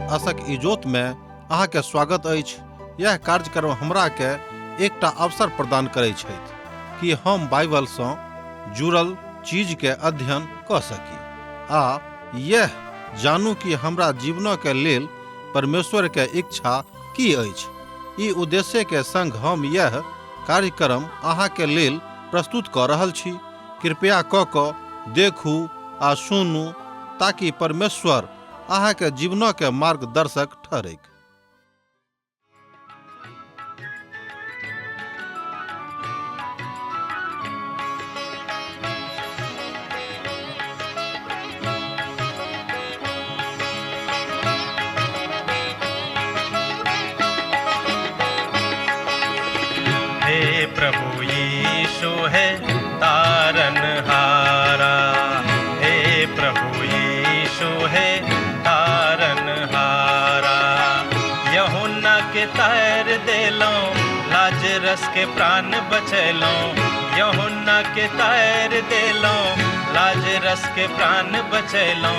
आशक इजोत में अहाँ के स्वागत अछि। यह कार्यक्रम हमरा के एकटा अवसर प्रदान करै छथि कि हम बाइबल सँ जुड़ल चीज के अध्ययन कऽ सकी आ यह जानू कि हमरा जीवन के लेल परमेश्वर के इच्छा की अछि। ई उद्देश्य के संग हम यह कार्यक्रम अहाँ के लेल प्रस्तुत कऽ रहल छी। कृपया कऽ कऽ देखू आ सुनू ताकि परमेश्वर अहाँ के जीवन के मार्गदर्शक ठहरैक। हे प्रभु यीशु है तारन हारा, हे प्रभु यीशु है तारन हारा। यूहन्ना के तार देलो, लाजरस के प्राण बचैलो। यूहन्ना के तार देलो, लाजरस के प्राण बचैलो।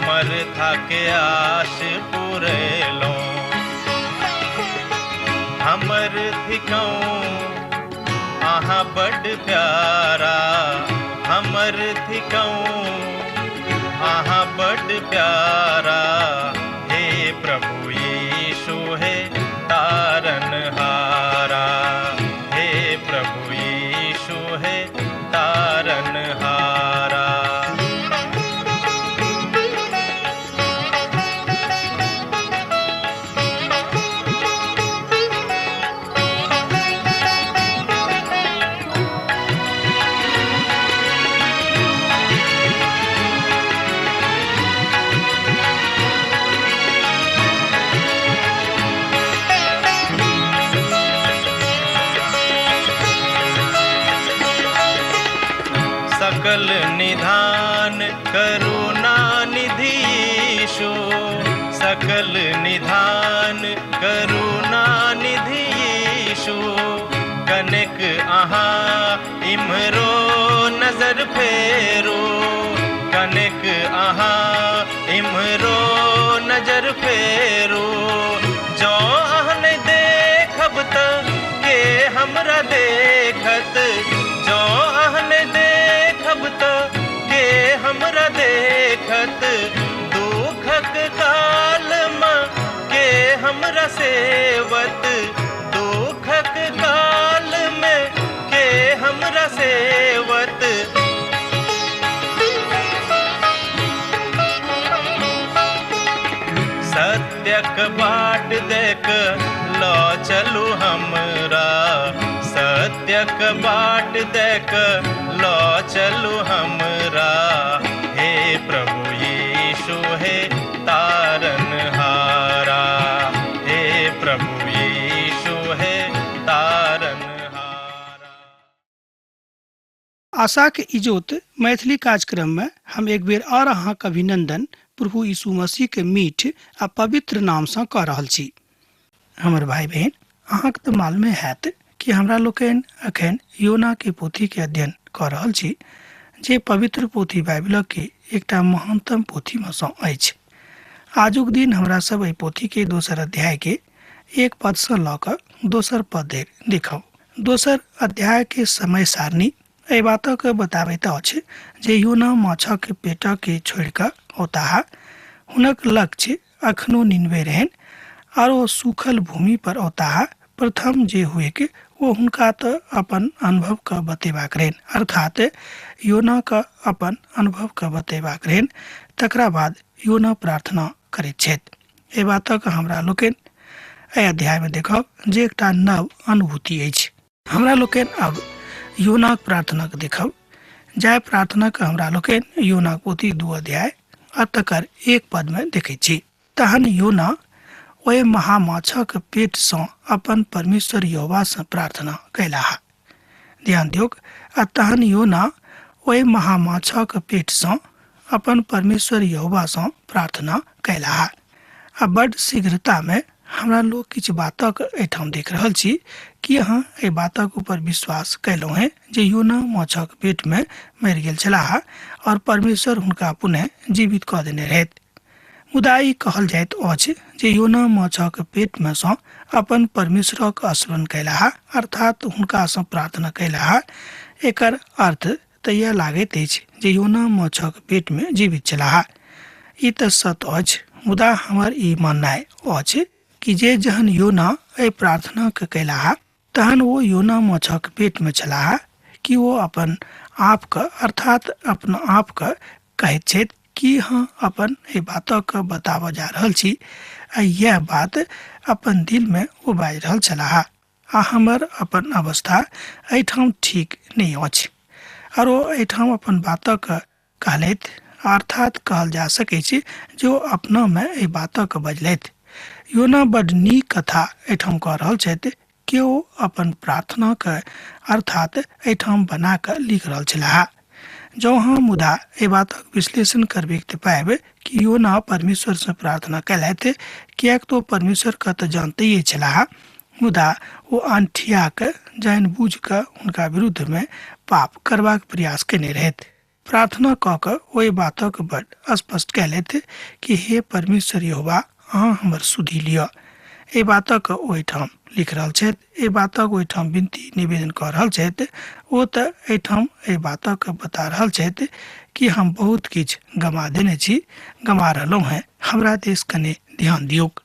मरथा के आश पुरेलो। हमर थिकौं अहाँ बड प्यारा, हमर थिकौं अहाँ बड प्यारा। हे प्रभु यीशु हे तारन हारा, हे प्रभु यीशु हे तारन हारा। सकल निधान करुणा निधि यीशु, सकल निधान करुणा निधि यीशु। कनेक अहाँ इम्हरो नजर फेरू, कनेक अहाँ इम्हरो नजर फेरू। जँ अहाँ नहि देखब त के हमरा देखत, जँ अहाँ नहि देखब त के हमरा देखत। दुखक काल में के हमरा सेवत, दुखक काल में के हमरा सेवत। सत्यक बाट देख ल चलू हमरा, सत्यक बाट देख ल चलू हमरा। हे प्रभु यीशु हे तारन हारा, हे प्रभु यीशु हे तारन हारा। आशा के इजोत मैथिली कार्यक्रम में हम एक बेर और अहाँ के अभिनंदन प्रभु यीशु मसीह के मीठ आ पवित्र नाम से कऽ रहल छी। हमर भाई बहन, अहाँके तऽ मालूमे हैत कि हमरा लोकनि अखन योना के पोथी के अध्ययन कऽ रहल छी, जे पवित्र पोथी बाइबलक के एकटा महानतम पोथी में सँ अछि। आजुक दिन हमरा सब एहि पोथी के दोसर अध्याय के एक पद से लऽ कऽ दोसर पद धरि देखब। दोसर अध्याय के समय सारणी एहि बातक बताबैत अछि जे योना माछक पेटक के छोड़ि कऽ औताह। हुनक लक्ष्य अखनो निनवे रहनि आर ओ सूखल भूमि पर औताह। प्रथम जे हुएक ओ हुनका तऽ अपन अनुभव के बतेबाक रहनि, अर्थात योना के अपन अनुभव के बतेबाक रहनि। तकरा बाद योना प्रार्थना करैत छथि। एहि बातक हमरा लोकनि एहि अध्याय में देखब जे एकटा नव अनुभूति अछि। हमरा लोकनि अब योनाक प्रार्थनाक देखब, जाहि प्रार्थनाक हमरा लोकनि योनाक पोथी 2 अध्याय आ तकर 1 पद में देखैत छी। तहन योना ओहि महामाछक पेट सँ अपन परमेश्वर यहोवा सँ प्रार्थना कयलाह। ध्यान दियौक, आ तहन योना ओहि महामाछक पेट सँ अपन परमेश्वर यहोवा सँ प्रार्थना कयलाह। आ बड शीघ्रता में हमरा लोग किछु बातक एहिठाम देख रहल छी कि अहाँ एहि बातक ऊपर विश्वास कयलहुँ हेँ जे योना माछक पेट में मरि गेल छलाह और परमेश्वर हुनका पुनः जीवित कऽ देने रहथि। मुदा ई कहल जाइत अछि जे योना माछक पेट में सँ अपन परमेश्वरक स्मरण कयलाह, अर्थात हुनका सँ प्रार्थना कयलाह। एकर अर्थ तऽ इएह लागैत अछि जे योना माछक पेट में जीवित छलाह। ई तऽ सत्य अछि, मुदा हमर ई माननाइ अछि कि जे जहन योना एहि प्रार्थना के कयलाह तहन ओ योना माछक पेट में छलाह कि ओ अपन आपके अर्थात अपना आपके कहैत छथि कि हाँ अपन एहि बातके बताबऽ जा रहल छी, आ इएह बात अपन दिलमे ओ बाजि रहल छलाह। आ हमर अपन अवस्था एहिठाम ठीक नहि अछि। आर ओ एहिठाम अपन बातके कहलथि, अर्थात कहल जा सकै छै जे ओ अपनामे एहि बातके बजलथि। योना बड नीक कथा एहिठाम कऽ रहल छथि। केओ अपन प्रार्थनाके अर्थात एहिठाम बना कऽ लिख रहल छलाह। जँ अहाँ मुदा एहि बातक विश्लेषण करबैक तऽ पायब कि योना परमेश्वरसँ प्रार्थना कयलथि, किएक तऽ ओ परमेश्वरके तऽ जानतैए छलाह, मुदा ओ अनठिया कऽ जानि बुझि कऽ हुनका विरुद्धमे पाप करबाक प्रयास कयने रहथि। प्रार्थना कऽ कऽ ओहि बातक बड स्पष्ट कयलथि कि हे परमेश्वर यहोवा, अहाँ हमर सुधि लिअ। एहि बातक ओहिठाम लिख रहल छथि, एहि बातक ओहिठाम विनती निवेदन कऽ रहल छथि। ओ तऽ एहिठाम एहि बातक बता रहल छथि कि हम बहुत किछु गमा देने छी, गमा रहलहुँ हेँ, हमरा दिस कने ध्यान दियौक।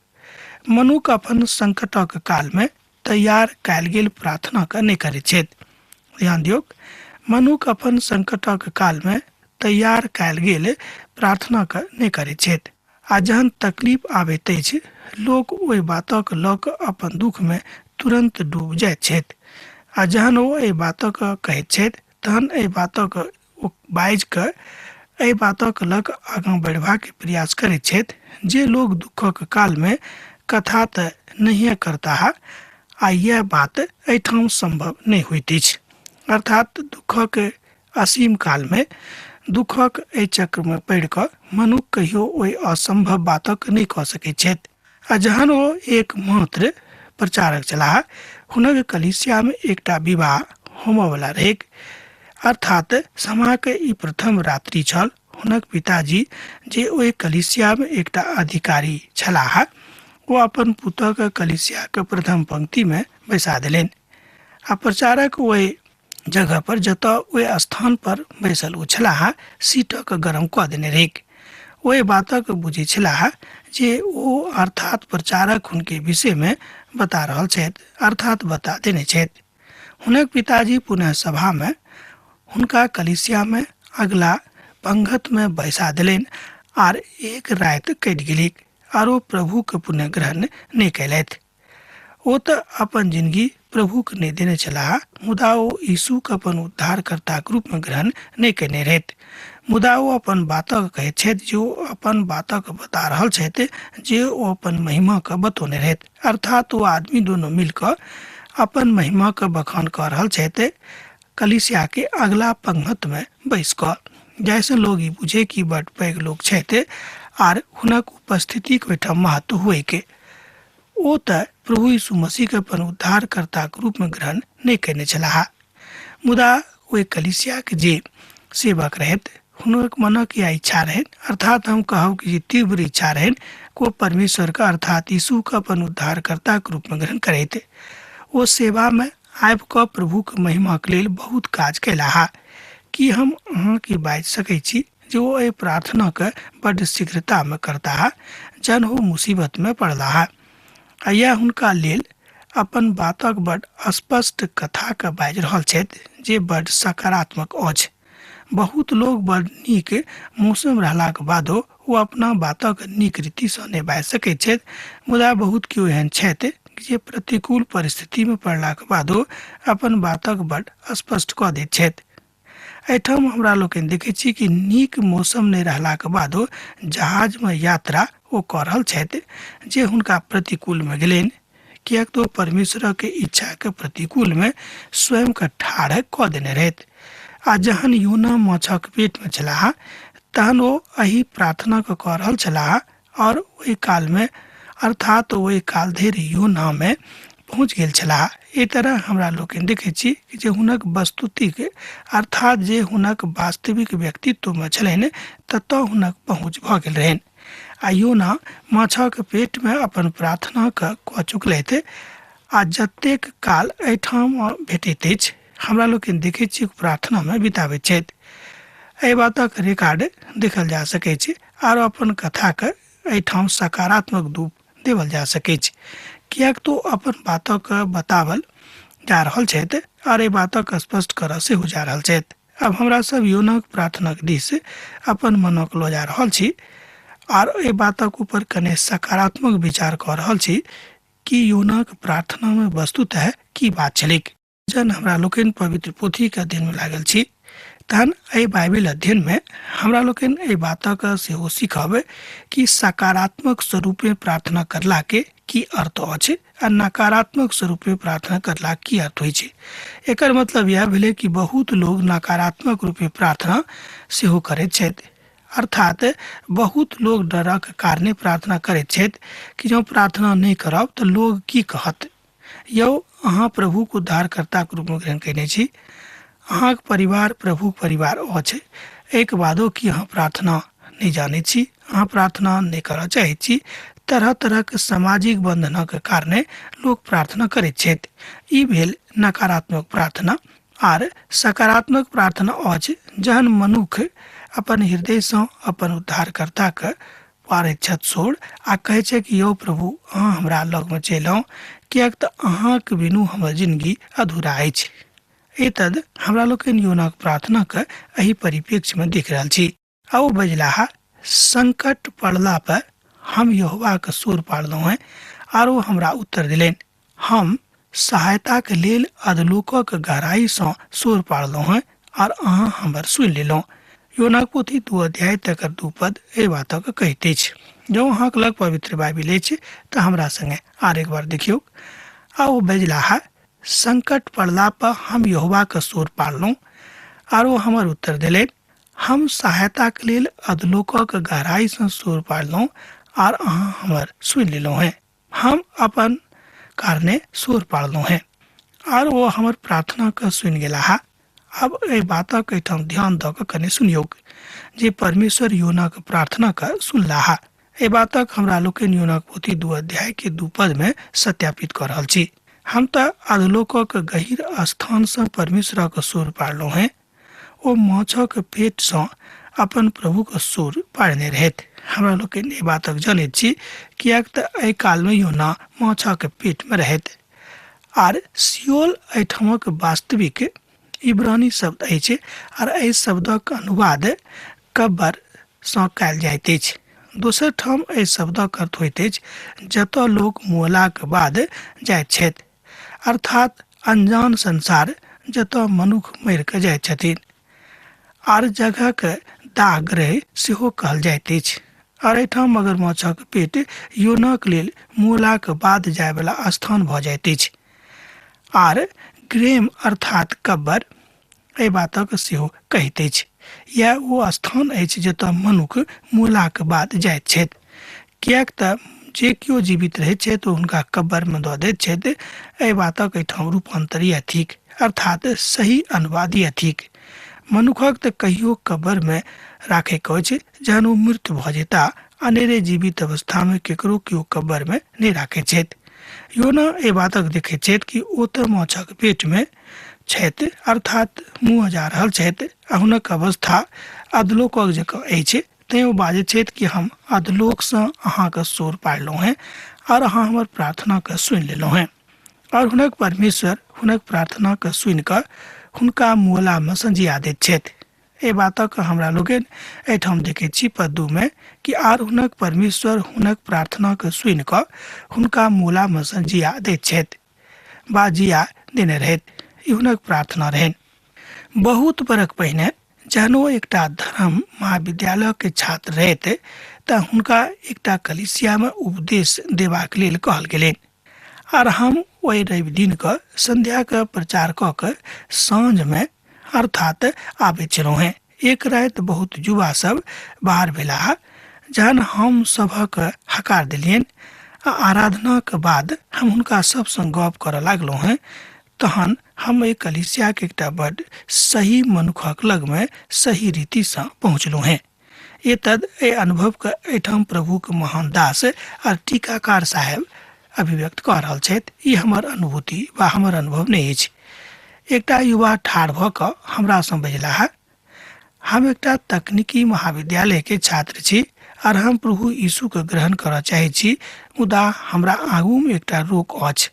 मनुख अपन संकटक कालमे तैयार कयल गेल प्रार्थनाके नहि करैत छथि। ध्यान दियौक, मनुख अपन संकटक कालमे तैयार कयल गेल प्रार्थनाके नहि करैत छथि। आ जहन तकलीफ आबैत अछि, लोक ओहि बातक लऽ कऽ अपन दुखमे तुरन्त डूबि जाइत छथि। आ जहन ओ एहि बातक कहैत छथि तहन एहि बातक ओ बाजि कऽ एहि बातक लऽ कऽ आगाँ बढ़बाक प्रयास करैत छथि जे लोक दुःखक कालमे कथा तऽ नहिए करताह, आ इएह बात एहिठाम सम्भव नहि होइत अछि। अर्थात दुःखक असीम कालमे दुःखक एहि चक्रमे पड़ि कऽ मनुख कहियो ओहि असम्भव बातक नहि कऽ सकैत छथि। आ जहन ओ एकमात्र प्रचारक छलाह, हुनक कलीसियामे एकटा विवाह होमयवला रहैक, अर्थात समाके ई प्रथम रात्रि छल। हुनक पिताजी जे ओहि कलीसियामे एकटा अधिकारी छलाह, ओ अपन पुतहके कलीसियाके प्रथम पंक्तिमे बैसा देलनि। आ प्रचारक ओहि जगह पर जतऽ ओहि स्थान पर बैसल ओ छलाह, सीटक गरम कऽ देने रहैक। ओहि बातक बुझै छलाह जे ओ अर्थात प्रचारक हुनके विषयमे बता रहल छथि, अर्थात बता देने छथि। हुनक पिताजी पुनः सभामे हुनका कलीसियामे अगला पंगतमे बैसा देलनि आर एक राति कटि गेलैक आर ओ प्रभुके पुनः ग्रहण नहि कयलथि। ओ तऽ अपन जिंदगी प्रभुके नहि देने छलाह, मुदा ओ यीशुके अपन उद्धारकर्ताके रूपमे ग्रहण नहि कयने रहथि। मुदा ओ अपन बातक कहैत छथि जे ओ अपन बातक बता रहल छथि जे ओ अपन महिमाके बतौने रहथि। अर्थात ओ आदमी दुनू मिलकऽ अपन महिमाके बखान कऽ रहल छथि कलीसियाके अगला पंगतमे बैस कऽ, जाहिसँ लोग ई बुझे कि बड पैघ लोक छथि आर हुनक उपस्थितिक ओहिठाम महत्व होइके। ओ तऽ प्रभु यीशु मसीहके अपन उद्धारकर्ताके रूपमे ग्रहण नहि कयने छलाह, मुदा ओहि कलीसियाके जे सेवक रहथि हुनक मनक इएह इच्छा रहनि, अर्थात हम कहब कि जे तीव्र इच्छा रहनि ओ परमेश्वरके अर्थात यीशुके अपन उद्धारकर्ताके रूपमे ग्रहण करैत। ओ सेवामे आबि कऽ प्रभुके महिमाके लेल बहुत काज कयलाह। की हम अहाँके बाजि सकै छी जे ओ एहि प्रार्थनाके बड्ड शीघ्रतामे करताह जहन ओ मुसीबतमे पड़लाह? आ इएह हुनका लेल अपन बातक बड्ड स्पष्ट कथाके बाजि रहल छथि जे बड्ड सकारात्मक अछि। बहुत लोग बड्ड नीक मौसम रहलाक बादो ओ अपना बातक नीक रीतिसँ नहि बाजि सकैत छथि, मुदा बहुत केओ एहन छथि जे प्रतिकूल परिस्थितिमे पड़लाक बादो अपन बातक बड्ड स्पष्ट कऽ दैत छथि। एहिठाम हमरा लोकनि देखै छी कि नीक मौसम नहि रहलाक बादो जहाजमे यात्रा ओ कऽ रहल छथि जे हुनका प्रतिकूलमे गेलनि, किएक तऽ ओ परमेश्वरक इच्छाके प्रतिकूलमे स्वयंके ठाढ़ कऽ देने रहथि। आ जहन योना माछक पेटमे छलाह तहन ओ एहि प्रार्थनाके कऽ रहल छलाह और ओहि कालमे अर्थात ओहि काल धरि योनामे पहुँच गेल छलाह। एहि तरह हमरा लोकनि देखै छी जे हुनक वस्तुतिक अर्थात जे हुनक वास्तविक व्यक्तित्वमे छलनि ततऽ हुनक पहुँच भऽ गेल रहनि। आ योना माछक पेट में अपन प्रार्थना कऽ चुकलथि आ जतेक काल एहिठाम भेटैत अछि हमरा लोकनि देखैत छी प्रार्थना में बिताबैत छथि। एहि बातक रिकॉर्ड देखल जा सकैत छै आर अपन कथाके एहिठाम सकारात्मक रूप देवल जा सकैत छै, किएक तो अपन बातक बतावल जा रहल छथि आर एहि बातक स्पष्ट करऽ सेहो जा रहल छथि। अब हमरा सब योनाक प्रार्थनाक दिस अपन मनक लऽ जा रहल छी आर एहि बातक ऊपर कने सकारात्मक विचार कऽ रहल छी कि योनाक प्रार्थना में वस्तुतः की बात छलैक। जहन हमरा लोकनि पवित्र पोथीके अध्ययनमे लागल छी तहन एहि बाइबिल अध्ययनमे हमरा लोकनि एहि बातक सेहो सीखब कि सकारात्मक स्वरूपे प्रार्थना करलाके की अर्थ अछि आ नकारात्मक स्वरूपे प्रार्थना करलाके की अर्थ होइ छै। एकर मतलब इएह भेलै कि बहुत लोग नकारात्मक रूपे प्रार्थना सेहो करैत छथि, अर्थात बहुत लोग डरक कारणे प्रार्थना करैत छथि कि जँ प्रार्थना नहि करब तऽ लोग की कहत। यौ अहाँ प्रभुक उद्धारकर्ताके रूपमे ग्रहण कयने छी, अहाँके परिवार प्रभुक परिवार अछि, एहिके बादो कि अहाँ प्रार्थना नहि जानैत छी, अहाँ प्रार्थना नहि करऽ चाहैत छी। तरह तरहके सामाजिक बन्धनक कारणे लोक प्रार्थना करैत छथि। ई भेल नकारात्मक प्रार्थना। आर सकारात्मक प्रार्थना अछि जहन मनुख अपन हृदयसँ अपन उद्धारकर्ताके पारैत छथि सोर आ कहै छै कि यौ प्रभु अहाँ हमरा लगमे चलि आउ, किएक तऽ अहाँके बिनु हमर जिंदगी अधूरा अछि। एतद हमरा लोकनि योनाक प्रार्थनाके एहि परिप्रेक्ष्यमे देख रहल छी। आ ओ बजलाह, संकट पड़ला पर हम यहोवाके सोर पाड़लहुँ हेँ आर ओ हमरा उत्तर देलनि। हम सहायताके लेल अधलोकक गहराइसँ सोर पाड़लहुँ हेँ आर अहाँ हमर सुनि लेलहुँ। योनाक पोथी 2 अध्याय तकर 2 पद एहि बातक कहैत अछि। जँ अहाँक लग पवित्र बाइबिल अछि तऽ हमरा संगे आर एक बार देखियौ। आ ओ बजलाह, संकट पड़ला पर हम यहोवाके सोर पाड़लहुँ आर ओ हमर उत्तर देलनि। हम सहायताके लेल अधलोकक गहराइसँ सोर पाड़लहुँ आर अहाँ हमर सुनि लेलहुँ हेँ। हम अपन कारणे सोर पाड़लहुँ हेँ आर ओ हमर प्रार्थनाके सुनि गेलाह। अब एहि बातक एहिठाम ध्यान दऽ कऽ कने सुनियौक जे परमेश्वर योनाक प्रार्थनाके सुनलाह। एहि बातक हमरा लोकनि योनाक पोथी 2 अध्याय के 2 पद में सत्यापित कऽ रहल छी। हम तऽ अधलोकक गहीर स्थानसँ परमेश्वरक सोर पाड़लहुँ हेँ, ओ माछक पेटसँ अपन प्रभुक सोर पाड़ने रहथि। हमरा लोकनि एहि बातक जनैत छी किएक तऽ एहि कालमे योना माछक पेटमे रहथि। आर सियोल एहिठामक वास्तविक इब्रानी शब्द अछि आर एहि शब्दक अनुवाद कब्बर सँ कयल जाइत अछि। दोसर ठाम एहि शब्दक अर्थ होइत अछि जतऽ लोक मुअलाक बाद जाइत छथि, अर्थात अनजान संसार जतऽ मनुख मरि कऽ जाइत छथिन। आर जगहक दाह ग्रह सेहो कहल जाइत अछि। आर एहिठाम मगरमच्छक पेट योनाक लेल मुअलाक बाद जायवला स्थान भऽ जाइत अछि। आर ग्रेम अर्थात कब्बर एहि बातक सेहो कहैत अछि। यैह ओ स्थान अछि जतऽ मनुख मुअलाक बाद जाइत छथि, किएक तऽ जे केओ जीवित रहैत छथि ओ हुनका कब्बरमे दऽ दैत छथि। एहि बातक एहिठाम रूपान्तर यैह थिक, अर्थात सही अनुवाद यैह थिक। मनुखक तऽ कहियो कब्बरमे राखैके अछि जहन ओ मृत्यु भऽ जेता, अनेरे जीवित अवस्थामे केकरो केओ कब्बरमे नहि राखैत छथि। योना एहि बातक देखैत छथि कि ओ तऽ माछक पेटमे छथि, अर्थात मुँह जा रहल छथि आ हुनक अवस्था अधलोकक जकाँ अछि। तैँ ओ बाजैत छथि कि हम अधलोकसँ अहाँके सोर पाड़लहुँ हेँ आर अहाँ हमर प्रार्थनाके सुनि लेलहुँ हेँ। और हुनक परमेश्वर हुनक प्रार्थनाके सुनि कऽ हुनका मुअलामे संजिया दैत छथि। एहि बातक हमरा लोकनि एहिठाम देखैत छी पद 2 मे कि आर हुनक परमेश्वर हुनक प्रार्थनाके सुनि कऽ हुनका मुअलामे संजिया दैत छथि बा जिया देने रहथि। ई हुनक प्रार्थना रहनि। बहुत बरख पहिने जहन ओ एकटा धर्म महाविद्यालयके छात्र रहथि तऽ हुनका एकटा कलीसियामे उपदेश देबाक लेल कहल गेलनि। आर हम ओहि रवि दिन कऽ संध्याके प्रचार कऽ कऽ साँझमे अर्थात आबैत छलहुँ हेँ। एक राति बहुत युवा सब बाहर भेलाह। जहन हम सभक हकार देलियनि आ आराधनाक बाद हम हुनका सब संग गप करऽ लागलहुँ हेँ, तहन हम एहि कलीसियाके एकटा बड्ड सही मनुखक लगमे सही रीतिसँ पहुँचलहुँ हेँ। एतद एहि अनुभवके एहिठाम प्रभुके महान दास आर टीकाकार साहेब अभिव्यक्त कऽ रहल छथि। ई हमर अनुभूति वा हमर अनुभव नहि अछि। एकटा युवा ठाढ़ भऽ कऽ हमरासँ बजलाह, हम एकटा तकनीकी महाविद्यालयके छात्र छी आर हम प्रभु यीशुके ग्रहण करऽ चाहै छी, मुदा हमरा आगूमे एकटा रोक अछि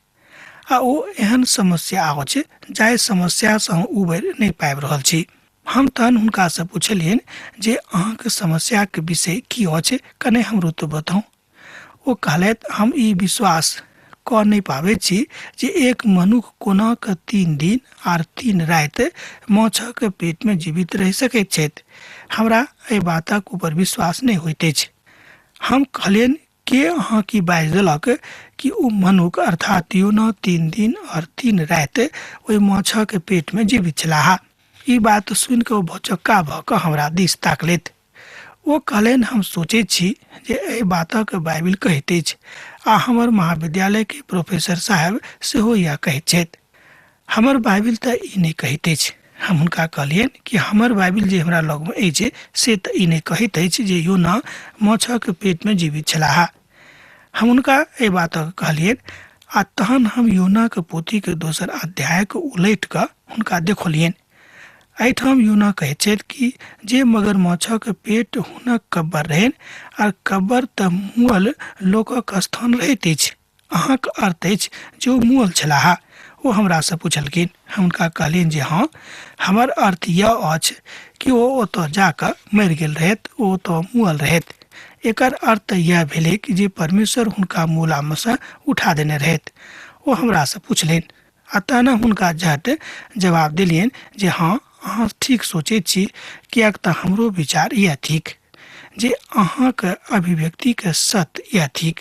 आ ओ एहन समस्या अछि जाहि समस्यासँ हम उबरि नहि पाबि रहल छी। हम तहन हुनकासँ पुछलियनि जे अहाँके समस्याके विषय की अछि, कने हमरो तऽ बताउ। ओ कहलथि, हम ई विश्वास कऽ नहि पाबैत छी जे एक मनुख कोना कऽ 3 दिन आर 3 राति माछक पेटमे जीवित रहि सकैत छथि। हमरा एहि बातक ऊपर विश्वास नहि होइत अछि। हम कहलियनि, के अहाँ की बाजि देलक कि ओ मनुख अर्थात योना 3 दिन और 3 राति ओहि माछक पेटमे जीवित छलाह? ई बात सुनि कऽ ओ भौचक्का भऽ कऽ हमरा दिस ताकलथि। ओ कहलनि, हम सोचैत छी जे एहि बातक बाइबिल कहैत अछि आ हमर महाविद्यालयके प्रोफेसर साहेब सेहो इएह कहैत छथि। हमर बाइबिल तऽ ई नहि कहैत अछि। हम हुनका कहलियनि कि हमर बाइबिल जे हमरा लगमे अछि से तऽ ई नहि कहैत अछि जे योना माछक पेटमे जीवित छलाह। हम हुनका एहि बातक कहलियनि आ तहन हम योनाके पोथीके दोसर अध्यायके उलटि कऽ हुनका देखौलियनि। एहिठाम योना कहैत छथि कि जे मगरमच्छक पेट हुनक कब्बर रहनि आर कब्बर तऽ मुअल लोकक स्थान रहैत अछि। अहाँके अर्थ अछि जे ओ मुअल छलाह? ओ हमरासँ पुछलखिन। हम हुनका कहलियनि जे हँ, हमर अर्थ यह अछि कि ओ ओतऽ जाकऽ मरि गेल रहथि, ओ ओतऽ मुअल रहथि। एकर अर्थ तऽ यह भेलै कि जे परमेश्वर हुनका मुलामे सँ उठा देने रहथि। ओ हमरासँ पुछलनि आ तहन हुनका झट जवाब देलियनि जे हँ, अहाँ ठीक सोचैत छी, किएक तऽ हमरो विचार इएह थिक जे अहाँके अभिव्यक्तिके सत्य इएह थिक।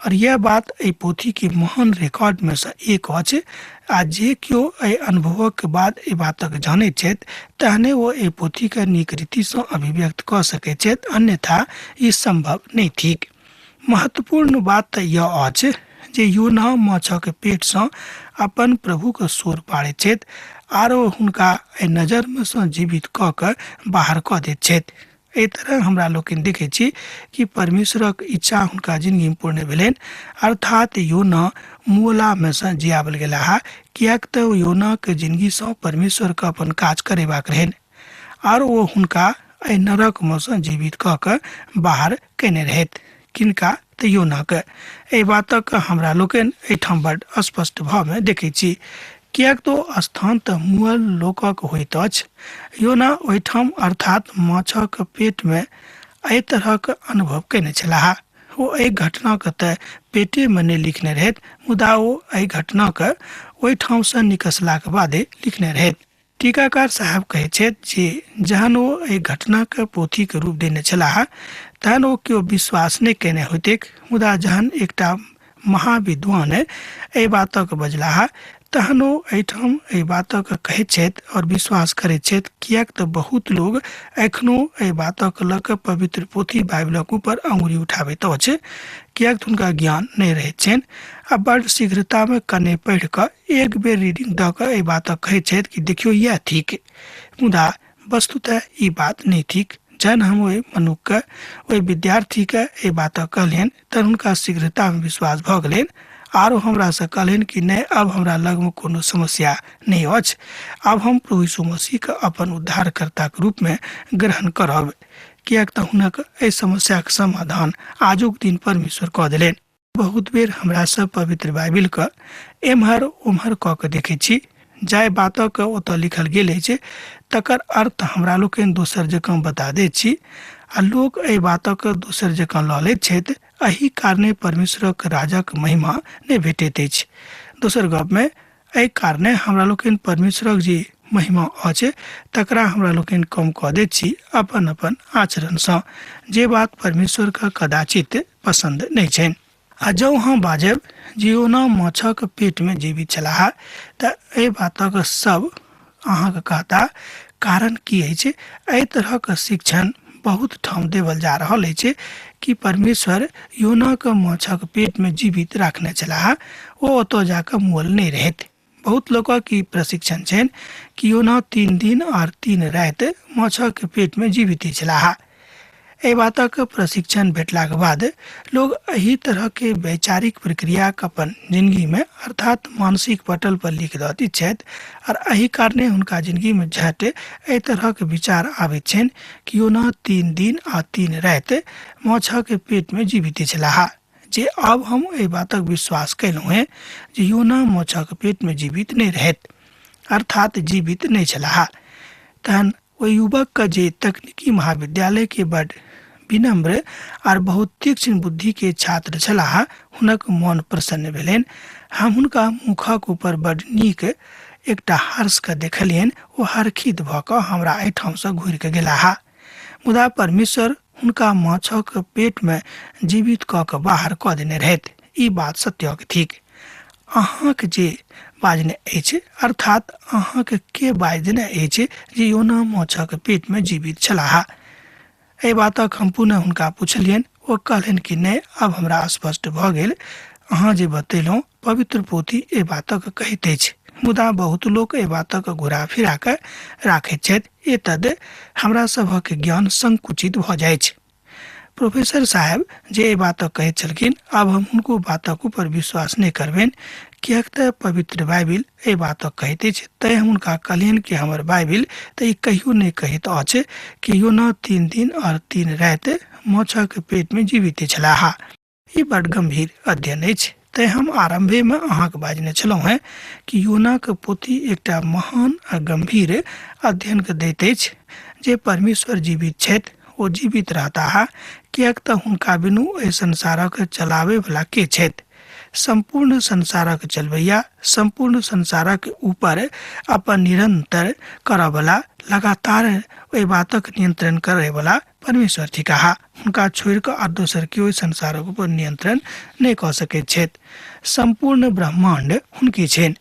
और यह बात एहि पोथीके महान रिकॉर्डमे सँ एक अछि आ जे केओ एहि अनुभवक बाद एहि बातक जानैत छथि तहने ओ एहि पोथीके नीक रीतिसँ अभिव्यक्त कऽ सकैत छथि, अन्यथा ई सम्भव नहि थिक। महत्वपूर्ण बात तऽ यह अछि जे योना माछक पेटसँ अपन प्रभुके सोर पाड़ैत छथि आर ओ हुनका एहि नजरमे सँ जीवित कऽ कऽ बाहर कऽ दैत छथि। एहि तरह हमरा लोकनि देखै छी कि परमेश्वरक इच्छा हुनका जिंदगीमे पूर्ण भेलनि, अर्थात योना मुअलामे सँ जियाबल गेलाह, किएक तऽ ओ योनाके जिंदगीसँ परमेश्वरके अपन काज करेबाक रहनि आर ओ हुनका एहि नरकमे सँ जीवित कऽ कऽ बाहर कयने रहथि। किनका? तऽ योनाके। एहि बातक हमरा लोकनि एहिठाम बड स्पष्ट भावमे देखै छी, किएक तऽ ओ स्थान तऽ मुअल लोकक होइत अछि। योना ओहिठाम अर्थात माछक पेटमे एहि तरहक अनुभव कयने छलाह। ओ एहि घटनाके तऽ पेटेमे नहि लिखने रहथि, मुदा ओ एहि घटनाके ओहिठामसँ निकसलाक बादे लिखने रहथि। टीकाकार साहब कहै छथि जे जहन ओ एहि घटनाके पोथीके रूप देने छलाह तहन ओ केओ विश्वास नहि कयने होइतैक, मुदा जहन एकटा महाविद्वान एहि बातक बजलाह तहन ओ एहिठाम एहि बातक कहैत छथि और विश्वास करैत छथि, किएक तऽ बहुत लोग एखनो एहि बातक लऽ कऽ पवित्र पोथी बाइबिलक ऊपर अंगुरी उठाबैत अछि, किएक तऽ हुनका ज्ञान नहि रहैत छनि आ बड़ शीघ्रतामे कने पढ़ि कऽ एक बेर रीडिंग दऽ कऽ एहि बातक कहैत छथि कि देखियौ इएह थिक, मुदा वस्तुतः ई बात नहि थिक। जहन हम ओहि मनुखके, ओहि विद्यार्थीके एहि बातक कहलियनि तहन हुनका शीघ्रतामे विश्वास भऽ गेलनि आर ओ हमरासँ कहलनि कि नहि, आब हमरा लगमे कोनो समस्या नहि अछि, आब हम प्रभु यीशु मसीहके अपन उद्धारकर्ताके रूपमे ग्रहण करब, किएक तऽ हुनक एहि समस्याके समाधान आजुक दिन परमेश्वर कऽ देलनि। बहुत बेर हमरा सब पवित्र बाइबिलके एम्हर ओम्हर कऽ कऽ देखै छी, जाहि बातक ओतऽ लिखल गेल अछि तकर अर्थ हमरा लोकनि दोसर जकाँ बता दैत छी आ लोक एहि बातक दोसर जकाँ लऽ लैत छथि। एहि कारणे परमेश्वरक राजक महिमा नहि भेटैत अछि। दोसर गपमे एहि कारणे हमरा लोकनि परमेश्वरक जे महिमा अछि तकरा हमरा लोकनि कम कऽ दैत छी अपन अपन आचरणसँ, जे बात परमेश्वरके कदाचित पसन्द नहि छनि। आ जँ हम बाजब जे ओना माछक पेटमे जीवित छलाह तऽ एहि बातक सब अहाँके कहता। कारण की अछि? एहि तरहक शिक्षण बहुत ठाम देवल जा रहल अछि कि परमेश्वर योनाके माछक पेटमे जीवित राखने छलाह, ओ ओतऽ जाकऽ मुअल नहि रहथि। बहुत लोकक ई प्रशिक्षण छनि कि योना 3 दिन आर 3 राति माछक पेटमे जीवित छलाह। एहि बातक प्रशिक्षण भेटलाक बाद लोग एहि तरह के वैचारिक प्रक्रिया के अपन जिंदगी में अर्थात मानसिक पटल पर लिख दैत छथि और एहि कारणे हुनका जिंदगी में झट एहि तरह के विचार आबैत छनि कि योना 3 दिन आ 3 राति माछक पेट में जीवित छलाह। जे अब हम एहि बातक विश्वास कयलहुँ हेँ जे योना माछक पेट में जीवित नहि रहैत, अर्थात जीवित नहि छलाह। तहन ओहि युवक के जे तकनीकी महाविद्यालय के बड विनम्र और बहुत तीक्ष्ण बुद्धि के छात्र छलाह, हुनक मन प्रसन्न भेलनि। हम हुनका मुखक ऊपर बड नीक एकटा हर्ष के देखलियनि। ओ हर्षित भऽ कऽ हमरा एहिठामसँ घुरि कऽ गेलाह। मुदा परमेश्वर हुनका माछक पेट में जीवित कऽ कऽ बाहर कऽ देने रहथि। ई बात सत्यक थिक। अहाँक जे बाजने अछि, अर्थात अहाँक के बाजि देने अछि जे योना माछक पेट में जीवित छलाह? एहि बातक हम पुनः हुनका पुछलियनि। ओ कहलनि कि नहि, अब हमरा स्पष्ट भऽ गेल। अहाँ जे बतेलहुँ पवित्र पोथी एहि बातक कहैत अछि, मुदा बहुत लोक एहि बातक घुरा फिरा कऽ राखैत छथि। एतद हमरा सभक ज्ञान संकुचित भऽ जाइछ। प्रोफेसर साहेब जे एहि बातक कहैत छलखिन, आब हम हुनको बातक ऊपर विश्वास नहि करबनि, किएक तऽ पवित्र बाइबिल एहि बातक कहैत अछि। तैं हम हुनका कहलियनि कि हमर बाइबिल तऽ ई कहियो नहि कहैत अछि कि योना 3 दिन और 3 राति माछक पेट में जीवित छलाह। ई बड गंभीर अध्ययन अछि। तैं हम आरंभे में अहाँके बाजने छलहुँ हेँ कि योनाक पोथी एकटा महान आ गंभीर अध्ययन के दैत अछि जे परमेश्वर जीवित छथि, ओ जीवित रहताह, किएक तऽ हुनका बिनु एहि संसारक चलाबै वला के छथि? संपूर्ण संसारक चलबैया, संपूर्ण संसारक ऊपर अपन निरंतर करऽवला, लगातार ओहि बातक नियंत्रण करैवला परमेश्वर थिकाह। हुनका छोड़ि कऽ आर दोसर केओ संसारक ऊपर नियंत्रण नहि कऽ सकैत छथि। संपूर्ण ब्रह्मांड हुनके छनि।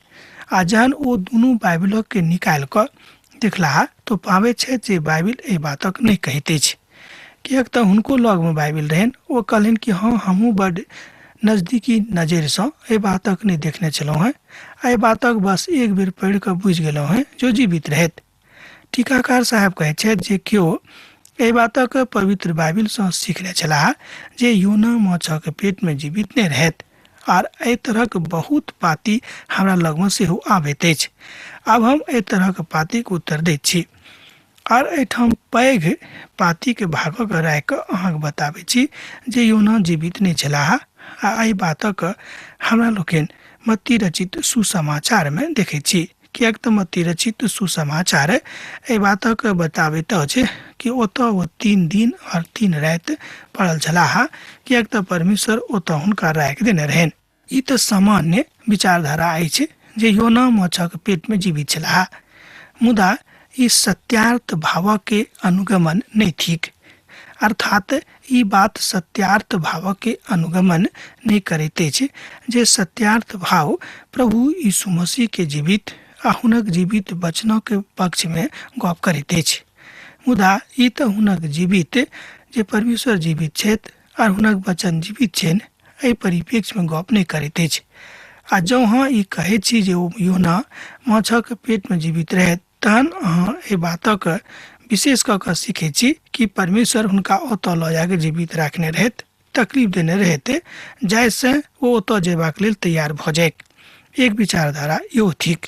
आ जहन ओ दुनू बाइबिलक के निकालि कऽ देखलाह तो पाबैत छथि जे बाइबिल एहि बातक नहि कहैत अछि, किएक तऽ हुनको लगमे बाइबिल रहनि। ओ कहलनि कि हँ, हमहूँ बड नजदीकी नजरिसँ एहि बातक नहि देखने छलहुँ हेँ। एहि बातक बस एक बेर पढ़ि कऽ बुझि गेलहुँ हेँ जो जीवित रहैत। टीकाकार साहेब कहैत छथि जे केओ एहि बातक पवित्र बाइबिलसँ सीखने छलाह जे योना माछक पेटमे जीवित नहि रहैत, आर एहि तरहक बहुत पाती हमरा लगमे सेहो आबैत अछि। आब हम एहि तरहक पातीक उत्तर दैत छी आर एहिठाम पैघ पातीके भागक राखि कऽ अहाँके बताबै छी जे योना जीवित नहि छलाह। आ एहि बातक हमरा लोकनि मत्ती रचित सुसमाचारमे देखैत छी, किएक तऽ मत्ती रचित सुसमाचार एहि बातक बताबैत अछि कि ओतऽ ओ 3 दिन और 3 राति पड़ल छलाह, किएक तऽ परमेश्वर ओतऽ हुनका राखि देने रहनि। ई तऽ सामान्य विचारधारा अछि जे योना माछक पेट में जीवित छलाह, मुदा ई सत्यार्थ भावक के अनुगमन नहि थिक। अर्थात ई बात सत्यार्थ भावक के अनुगमन नहि करैत अछि जे सत्यार्थ भाव प्रभु यीशु मसीह के जीवित आ हुनक जीवित वचनक पक्ष में गप करैत अछि। मुदा ई तऽ हुनक जीवित जे परमेश्वर जीवित छथि आर हुनक वचन जीवित छनि एहि परिप्रेक्ष्य में गप नहि करैत अछि। आ जँ अहाँ ई कहैत छी जे ओ योना माछक पेट में जीवित रहैत, तहन अहाँ एहि बातक विशेष कऽ कऽ सीखैत छी कि परमेश्वर हुनका ओतऽ लऽ जाकऽ जीवित राखने रहैत, तकलीफ देने रहैत, जाहिसँ ओ ओतऽ जयबाक लेल तैयार भऽ जाइक। एक विचारधारा इहो थिक।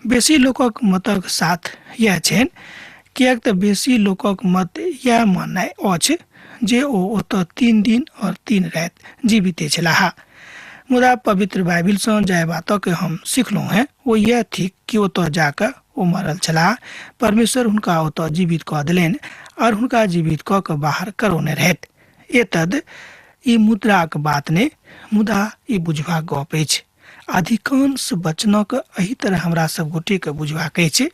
बेसी लोकक मतक साथ इएह छनि, किएक तऽ बेसी लोकक मत इएह माननाइ अछि जे ओ ओतऽ 3 दिन और 3 राति जीविते छलाह। मुदा पवित्र बाइबिलसँ जाहि बातक हम सिखलहुँ हेँ ओ इएह थिक कि ओतऽ जाकऽ ओ मरल छलाह, परमेश्वर हुनका ओतऽ जीवित कऽ देलनि और हुनका जीवित कऽ कऽ बाहर करौने रहथि। एतद ई मुद्राक बात नहि, मुदा ई बुझबाक गप अछि। अधिकांश वचनक एहि तरह हमरा सब गोटेके बुझबाक अछि।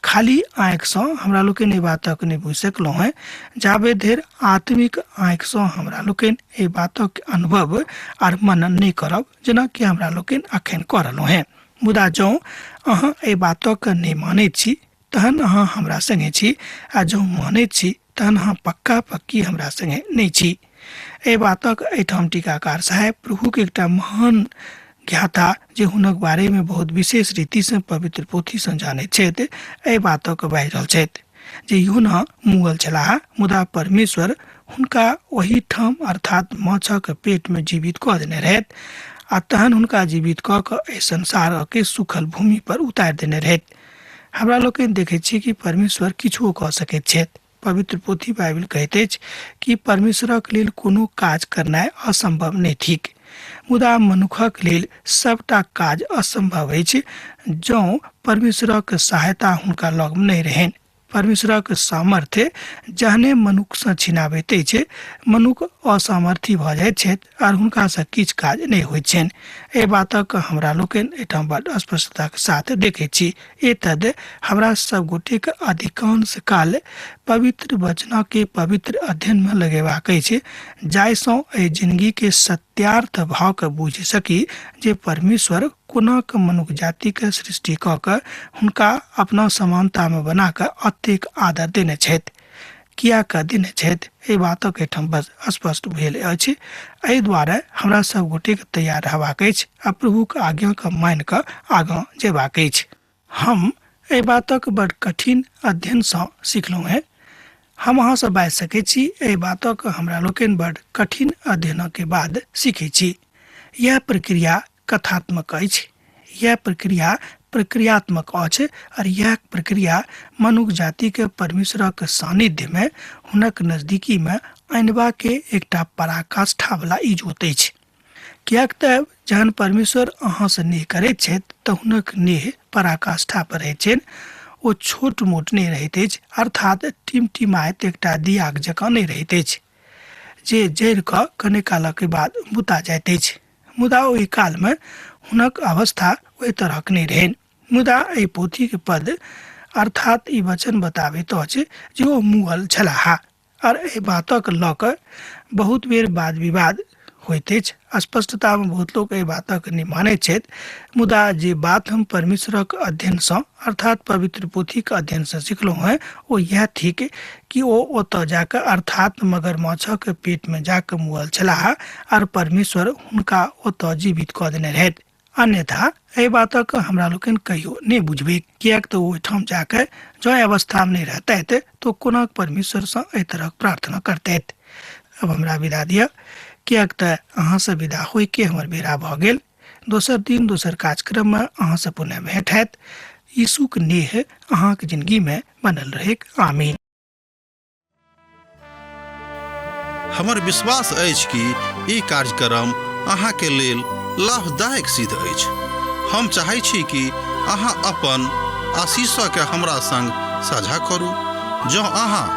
खाली आँखिसँ हमरा लोकनि एहि बातक नहि बुझि सकलहुँ हेँ, जाबे धरि आत्मिक आँखिसँ हमरा लोकनि एहि बातक अनुभव आर मनन नहि करब, जेनाकि हमरा लोकनि अखन कऽ रहलहुँ हेँ। मुदा जँ अहाँ एहि बातक नहि मानैत छी तहन अहाँ हमरा संगे छी, आ जँ मानैत छी तहन अहाँ पक्का पक्की हमरा संगे नहि छी। एहि बातक एहिठाम टीकाकार साहेब प्रभुके एकटा महान ज्ञाता जे हुनक बारेमे बहुत विशेष रीतिसँ पवित्र पोथीसँ जानैत छथि, एहि बातक बाजि रहल छथि जे योना मुगल छलाह, मुदा परमेश्वर हुनका ओहिठाम अर्थात माछक पेटमे जीवित कऽ देने रहथि आ तहन हुनका जीवित कऽ कऽ एहि संसारके सुखल भूमि पर उतारि देने रहथि। हमरा लोकनि देखैत छी कि परमेश्वर किछुओ कऽ सकैत छथि। पवित्र पोथी बाइबिल कहैत अछि कि परमेश्वरक लेल कोनो काज करनाइ असंभव नहि थिक, मुदा मनुखक लेल सबटा काज असंभव अछि जँ परमेश्वरक सहायता हुनका लग नहि रहनि। परमेश्वरक सामर्थ्य जहने मनुखसँ छिनाबैत अछि, मनुख असामर्थी भऽ जाइत छथि आर हुनकासँ किछु काज नहि होइत छनि। एहि बातक हमरा लोकनि एहिठाम बड स्पष्टताक साथ देखैत छी। एतद हमरा सब गोटेक अधिकांश काल पवित्र वचनके पवित्र अध्ययनमे लगेबाक अछि, जाहिसँ एहि जिनगीके सत्यार्थ भावके बुझि सकी जे परमेश्वर कोना कऽ मनुख जातिके सृष्टि कऽ कऽ हुनका अपना समानतामे बना कऽ अतेक आदर देने छथि, किया कऽ देने छथि। एहि बातक एहिठाम बस स्पष्ट भेल अछि। एहि दुआरे हमरा सब गोटेके तैयार रहबाक अछि आ प्रभुक आज्ञाके मानि कऽ आगाँ जेबाक अछि। हम एहि बातक बड़ कठिन अध्ययनसँ सिखलहुँ हेँ। हम अहाँसँ बाजि सकै छी, एहि बातक हमरा लोकनि बड़ कठिन अध्ययनके बाद सीखै छी। इएह प्रक्रिया कथात्मक अछि, यह प्रक्रिया प्रक्रियात्मक अछि और यह प्रक्रिया मनुख जातिके परमेश्वरक सानिध्यमे हुनक नजदीकीमे अनबाके एकटा पराकाष्ठावला इजोत अछि। किएक तऽ जहन परमेश्वर अहाँसँ नेह करैत छथि तऽ हुनक नेह पराकाष्ठा पर रहैत छनि, ओ छोट मोट नहि रहैत अछि, अर्थात टिमटिमाइत एकटा दियाक जकाँ नहि रहैत अछि जे जरि कऽ कने कालक बाद बुता जाइत अछि। मुदा ओहि कालमे हुनक अवस्था ओहि तरहक नहि रहनि। मुदा एहि पोथीके पद अर्थात ई वचन बताबैत अछि जे ओ मुअल छलाह आर एहि बातक लऽ कऽ बहुत बेर वाद विवाद होइत अछि। स्पष्टतामे बहुत लोक एहि बातक नहि मानैत छथि, मुदा जे बात हम परमेश्वरक अध्ययनसँ अर्थात पवित्र पोथीक अध्ययनसँ सिखलहुँ हेँ ओ इएह थिक कि ओ ओतऽ जाकऽ अर्थात मगरमच्छक पेटमे जाकऽ मुअल छलाह आर परमेश्वर हुनका ओतऽ जीवित कऽ देने रहथि। अन्यथा एहि बातक हमरा लोकनि कहियो नहि बुझबै, किएक तऽ ओहिठाम जाकऽ जँ एहि अवस्थामे नहि रहतथि तऽ कोना परमेश्वरसँ एहि तरहक प्रार्थना करतथि। अब हमरा विदा दिअ, किएक तऽ अहाँसँ विदा होइके हमर बेरा भऽ गेल। दोसर दिन दोसर कार्यक्रममे अहाँसँ पुनः भेंट हैत। यीशुक नेह अहाँक जिंदगीमे बनल रहैक। आमीन। हमर विश्वास अछि कि ई कार्यक्रम अहाँके लेल लाभदायक सिद्ध अछि। हम चाहै छी कि अहाँ अपन आशीषके हमरा संग साझा करू। जँ अहाँ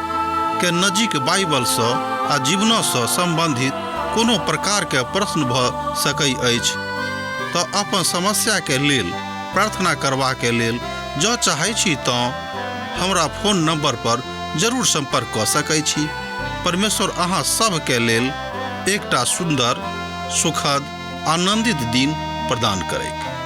के नजीक बाइबलसँ आ जीवनसँ सम्बन्धित कोनो प्रकारके प्रश्न भऽ सकै अछि तऽ अपन समस्याके लेल प्रार्थना करबाके लेल जँ चाहै छी तँ हमरा फोन नंबर पर जरूर संपर्क कऽ सकै छी। परमेश्वर अहाँ सभके लेल एकटा सुन्दर, सुखद, आनंदित दिन प्रदान करैक।